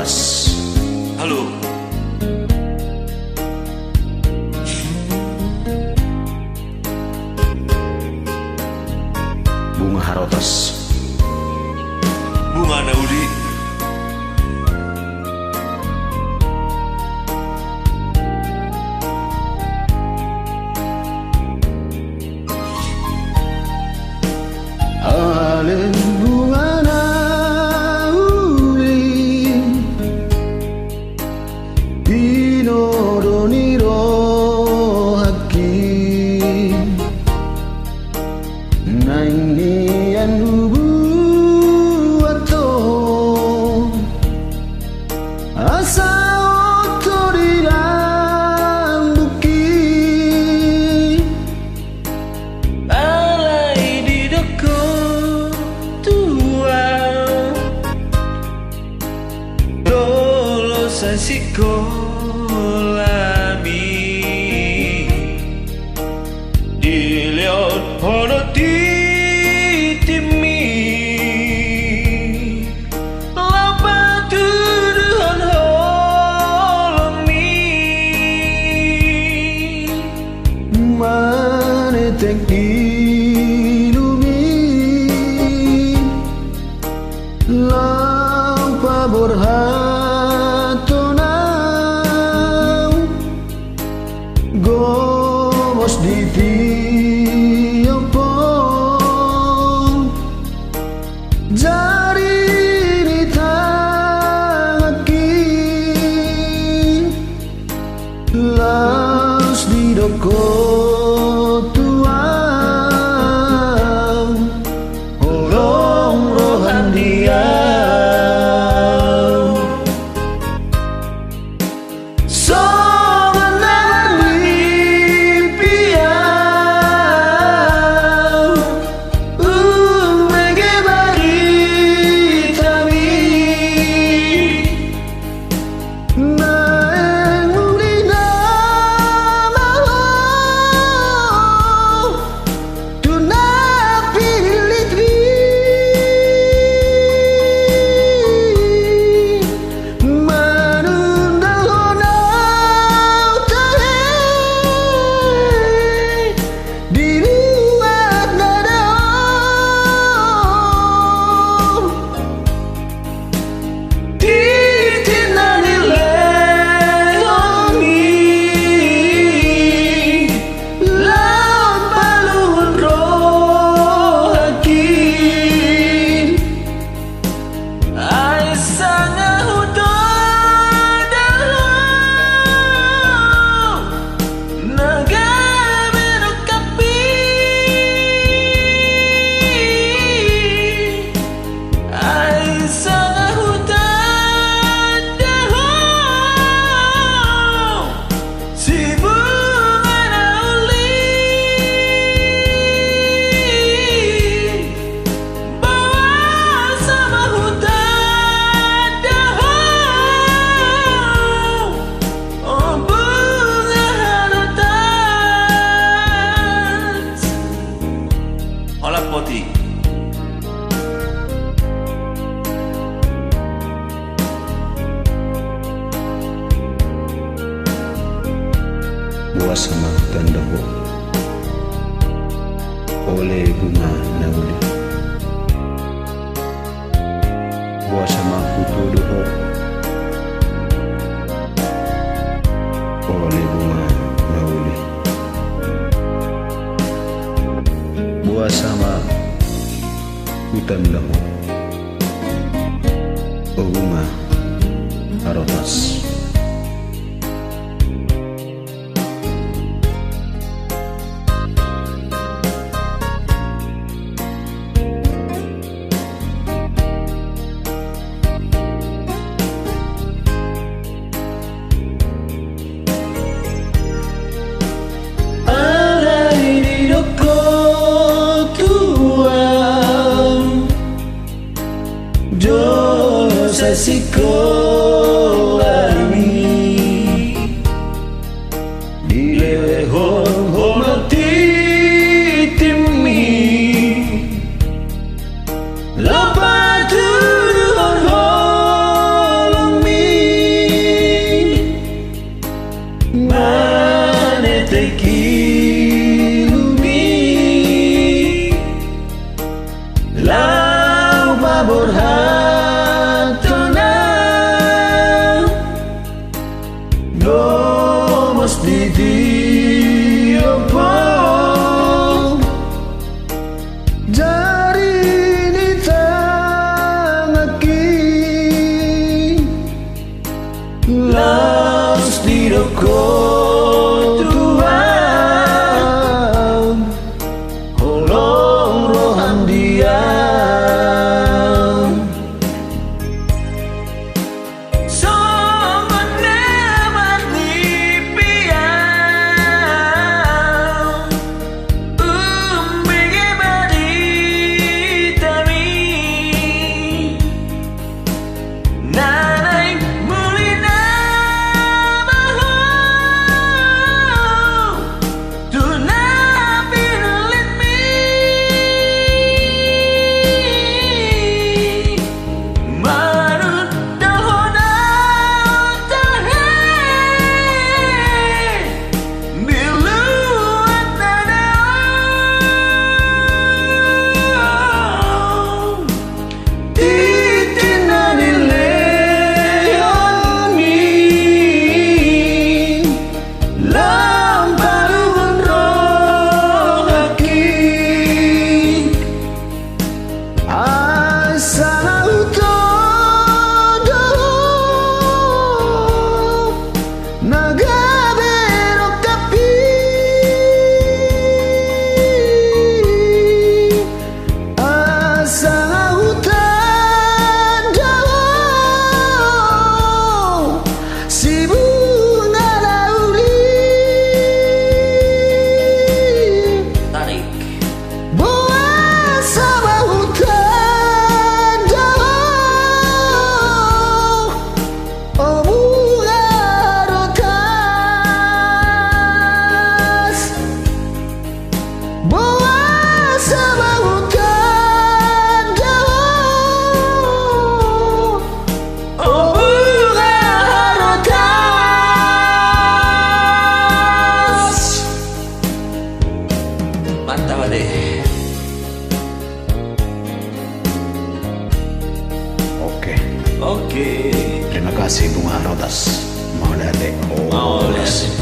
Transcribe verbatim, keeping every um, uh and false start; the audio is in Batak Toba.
Halo. Bunga Harotas. Bunga na uli. Ale bunga na uli, tinodo ni rohangki, naeng nian hubuat ho asa oto di lambungki. Alai didok ho tu ahu, dolo sai sikolami, dilehon ho do tintinmi, laho patuduhon holongmi. Manetek ilumi, laho paborhathon ahu, gomos ditiophon jari ni tanganki, laos didok ho tu ahu, holong roham di ahu. Songon na marmimpi ahu, umbege baritami, naeng uli nama ho tu na pilitmi, manundalhon ahu tahe di luat na dao. Tintin na nilehonmi, laho paluhon rohangki, ai sanga hutondalhon na gabe dongkampi, ai sanga hutondalhon si bunga na uli. Boasa ma hutondalhon, o bunga Harotas? Holan potik. Boasa ma hutanda ho, ole bunga na uli? Boasa ma hutodo ho, ole bunga na uli? Boasa ma hutanda ho, o bunga Harotas? Alai didok ho tu ahu, jolo sai sikolami, dilehon ho ma tintinmi, laho patuduhon holongmi. Si Bunga Rotas, mauliate. Mauliate.